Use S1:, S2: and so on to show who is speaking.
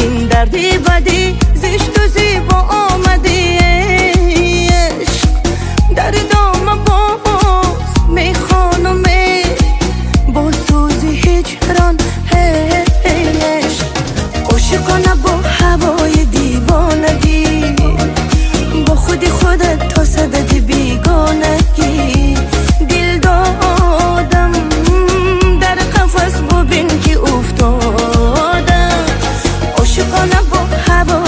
S1: Ин дарди бадӣ зишту зебо омадӣ. Ишқ дар дома боз мехонам, бо сӯзи ҳиҷрон. Ишқ ошиқона бо ҳавои девонагӣ, бо худи худат то садади бегонагӣ. Дил додам дар қафас, бубин ки уфтодам, ошиқона бо ҳавои